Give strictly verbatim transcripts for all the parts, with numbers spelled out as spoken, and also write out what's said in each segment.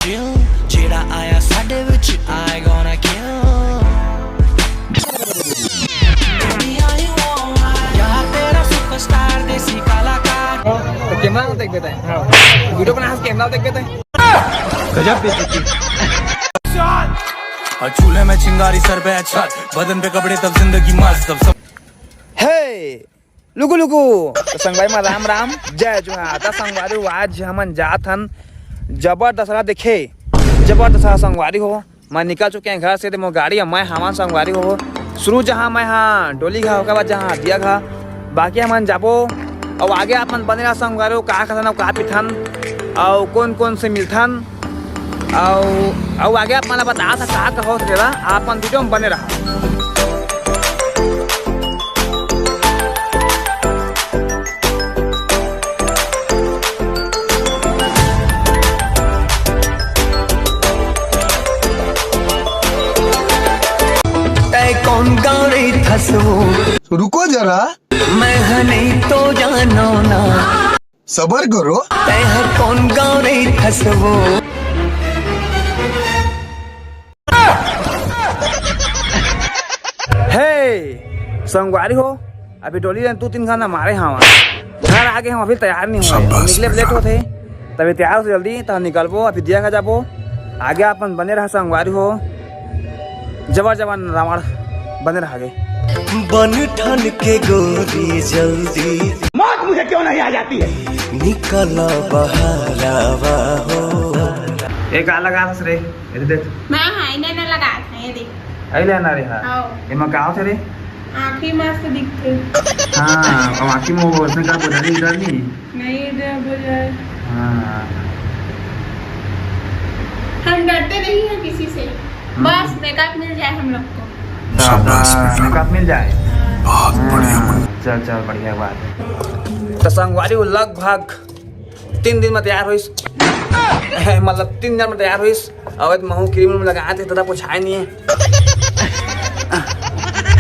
ਜਿਹੜਾ ਆਇਆ ਸਾਡੇ ਵਿੱਚ, I gonna kill। Baby, I want ਯਾਰ ਤੇਰਾ superstar ਦੇਸੀ ਕਲਾਕਾਰ। तो कैमरा में देख देते हैं। हाँ। वीडियो बना, कैमरा में देख देते हैं। गजब बेइज्जती। और चूल्हे में चिंगारी, सर पे छत, बदन पे कपड़े, तब जिंदगी मस्त, तब सब। हे लुगु लुगु। तो संगवारी मा राम राम, जय जोहार। त संगवारी हो, आज हमन जात हन जबर दशहरा देखे, जबर दशहरा संगवारी हो। मैं निकल चुके हैं घर से, ते मोर गाड़ी ह, मैं हवन संगवारी हो। शुरू जहाँ मैं हाँ डोली घा, ओकर बाद जहाँ दिया घा, बाकी हमन जाबो। अउ आगे आप मन बने रहा संगवारी हो, का खाथन अउ का पीथन अउ कौन कौन से मिलथन। अउ अउ आगे आप मन ला बता था का कहो तेला, आप मन वीडियो में बने रहा। तय कौन गाँव रही थस वो? रुको जरा। मैं ह नहीं तो जानो ना। सबर करो। तय ह कौन गाँव रही थस वो? हे संगवारी हो, अभी डोली ले दू तीन घंटा मारे हवा, घर आगे हम अभी तैयार नहीं हुए, शाबाश निकले बेटा। लेट होते, तभी तैयार हो जल्दी, तब निकलबो, अभी दिया घर जाबो। आगे अपन बने रहा संगवारी हो, जबर जबर रावण बने रहा गे। बन ठन के गोरी जल्दी। मौत मुझे क्यों नहीं आ जाती है? निकल बहरावा हो। ये का लगा हस रे? ये देख। मैं हाँ, इन्हें ना लगा था, ये देख। आई लेना रे हा। हाँ। एमा का होथे रे? आँखी मस्त दिखथे। हाँ, अब आँखी में वो उसने का बोला नहीं, डर नहीं? नहीं, डर बोला है। हाँ। हम डरते नहीं हैं किसी से। हम्म। बस मेकअप मिल जाए हम लोग को। शाबाश बेटा। मेकअप मिल जाए। हाँ। बहुत बढ़िया। हाँ, चल, चल, बढ़िया बात है। तो संगवारी हो लगभग तीन दिन में तैयार होइस। मतलब तीन दिन में तैयार होइस। अउ महू क्रीम व्रीम लगाए थे, तदा पोछाए नहीं है।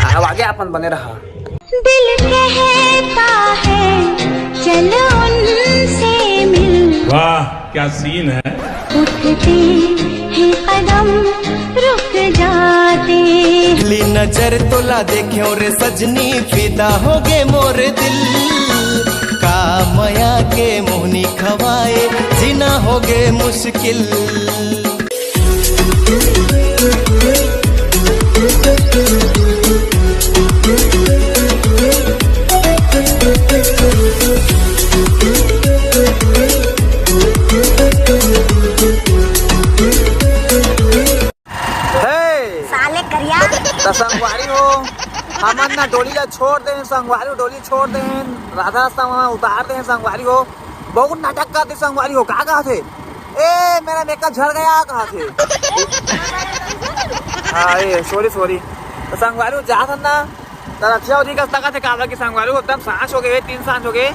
अब आगे अपन बने रहा। दिल कहता है चल उनसे मिल। वाह, क्या सीन है। उठते ही कदम रुक जाते। पहली नजर तोला देख्यो रे सजनी, फिदा होगे मोर दिल। का मया के मोहनी खवाए, जीना होगे मुश्किल। हे! साले करिया। त संगवारी हो, हमन ना डोली ला छोड़ देन, संगवारी हो डोली छोड़ देन, राधा रास्ता में उतार देन संगवारी हो। बहुत नाटक करथे संगवारी हो, का कहथे? ए, मेरा मेकअप झड़ गया कहथे। हाँ, ए, सॉरी, सॉरी। त संगवारी हो जात हन ना, त रथिया जी कस तकत हे, काबर कि संगवारी हो एकदम सांझ होगे, तीन सांझ होगे।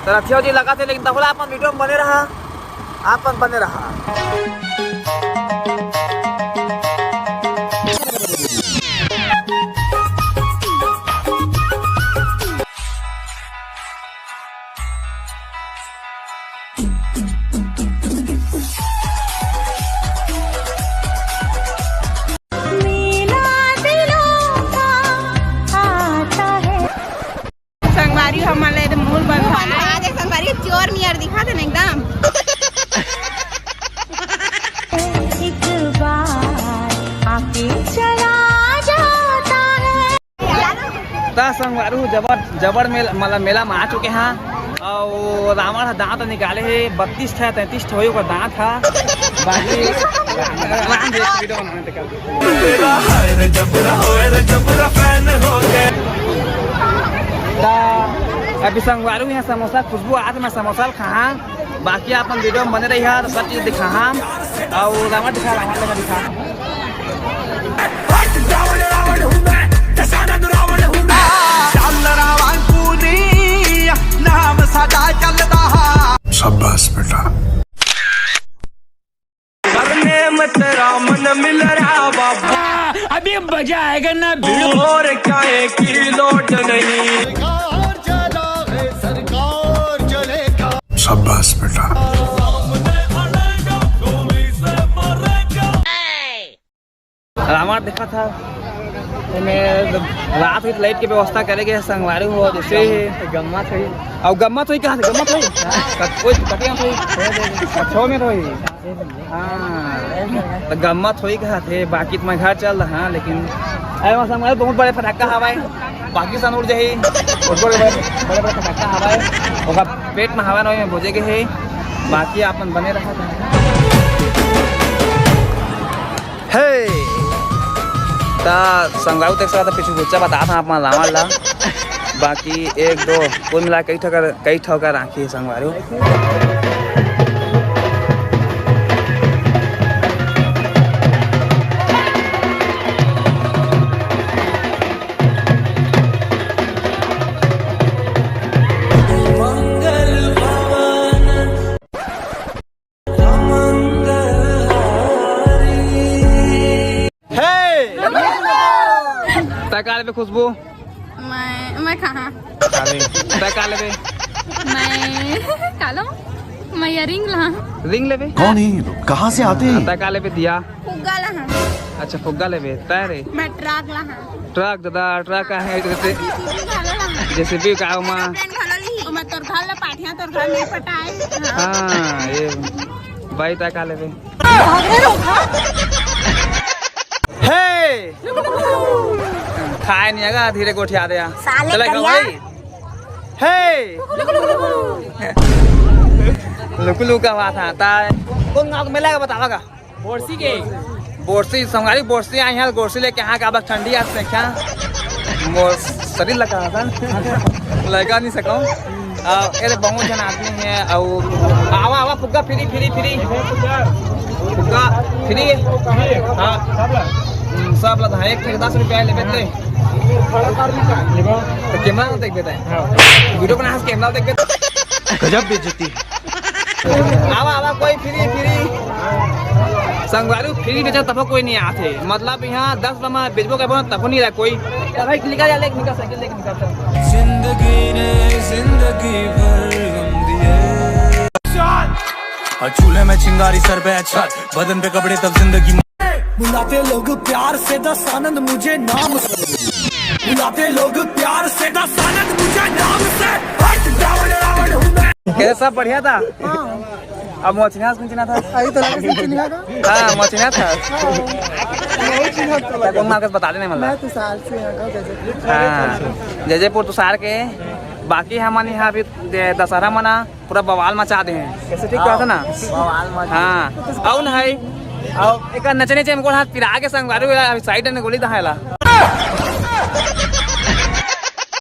त रथिया जी लगत हे, लेकिन तब ले अपन वीडियो में बने रहा। आप मन बने रहा। मेला दिलों का आता है। संगवारी हमन ले मुंह बंधा दे, संगवारी चोर नियर दिखा दे ना एकदम। एक बार आके चला जाता है। त संगवारी हो जबर जबर मेला, मतलब मेला में आ चुके हैं। अउ रावण ह दांत निकाले हे, बत्तीस ठा तैंतीस ठा होई ओकर दांत ह। बाकी राम देख वीडियो बनाने ते कर। त अभी संगवारी हो, यहाँ समोसा खुशबू आत, मैं समोसा ल खाहा। बाकी अपन वीडियो में बने रहिहा, सब चीज दिखाहा। अउ रावण दिखा, रावण लगा दिखा। हट रावण, रावण हूँ मैं, दशानन रावण हूँ मैं। चल रावण तू नहीं, नाम सदा चलता है। शाबाश बेटा। करने में तेरा मन मिल रहा बाबा। अभी मजा आएगा ना भिड़ू। और क्या एक ही लोट नहीं। सरकार चला है, सरकार चलेगा। शाबाश बेटा। हमार देखा था, एमे रात हुई लाइट के व्यवस्था करे गए, संगवारी हो जैसे ही। गम्मा थोड़ी। अउ गम्मा थोड़ी कहाँ से? गम्मा थोड़ी? कत-, कोई कटिया थोड़ी? छो में थोड़ी। हाँ, तो गम्मा थोड़ी कहा थे, बाकी तो मैं घर चल रहा, लेकिन अरे वहाँ संगवारी बहुत बड़े फटाका हवाए, बाकी सन उड़ जाही, बहुत बड़े बड़े, बड़े बड़े फटाका हवाए, ओकर पेट में हवा नहीं में भोजे के है, बाकी आप मन बने रहा। हे! त संगवारी देख सकत ह, पीछू गुच्चा बतात ह आप मन लावा ला। बाकी एक, दो, कुल मिला कई ठो कर, कई ठो कर आँखी हे संगवारी। हे! तै का लेबे खुशबू? मैं, मैं कहाँ? तै का लेबे? मैं, का लो? मैं earring ला। Ring लेबे? कौन है ये लोग? कहाँ से आते हैं? तै का लेबे दिया? फुग्गा ला। अच्छा, फुग्गा लेबे। तै रे? मैं ट्रक ला। ट्रक दादा, ट्रक का है? जेसीबी घलो ला। जेसीबी का ओमा? पेन घलो ली। ओमा तोर घर ला पाठिया, तोर घर नहीं पटाए। हाँ, ये भाई तै का लेबे? हे! खाए नहीं आगा, धीरे गोठिया दे। साले चला करिया। भाई। हे! लुकु लुकु का बात है, ता कौन गाँव के मेला का बतावा का? बोरसी के। बोरसी, संगवारी बोरसी आए हैं, बोरसी लेके यहाँ का अब ठंडी आज से क्या? मोर शरीर लगा था। लगा नहीं सकूँ। आ, अरे बहुत जन आदमी है, अउ आवा, आवा, फुग्गा free, free, free। फुग्गा free। हाँ। हम्म, सब लगा, एक ठे दस रुपया लेबे ले। तो कैमरा में देख बेटा। वीडियो बना, कैमरा देख बेटा। गजब बेइज्जती है। आवा, आवा, कोई free, free। संगवारी free बेचा तब कोई नहीं आते। मतलब यहाँ दस रुपया में बेचबो करबो ना, तब नहीं रहा कोई। चल भाई, निकल जा, ले, निकल, साइकिल लेके निकल, चल। जिंदगी ने जिंदगी भर गम दिए। और चूल्हे में चिंगारी, सर पे छत, बदन पे कपड़े, तब जिंदगी। बुलाते लोग प्यार से दस आनंद मुझे नाम से। बुलाते लोग प्यार से दस आनंद मुझे नाम से। हट रावण, रावण हूँ मैं। कैसा, सब बढ़िया था? अब मोचनिया से चिन्हा था? अभी तो लगे से चिन्हा का? हाँ, मोचनिया था। हाँ, बहुत चिन्हा तो लगा। कौन मार्केट बता देने वाला? मैं तो साल से यहाँ का जैसे। हाँ, जैजेपुर तो सार के। बाकी हमन यहाँ अभी दे-, दशहरा मना पूरा बवाल मचा दे हैं। कैसे ठीक बात है ना? बवाल मचा। हाँ, अउ न है। अउ एक नचने चे हमको हाथ पिरा के संगवारी हुआ, अभी साइड ने गोली दहायला।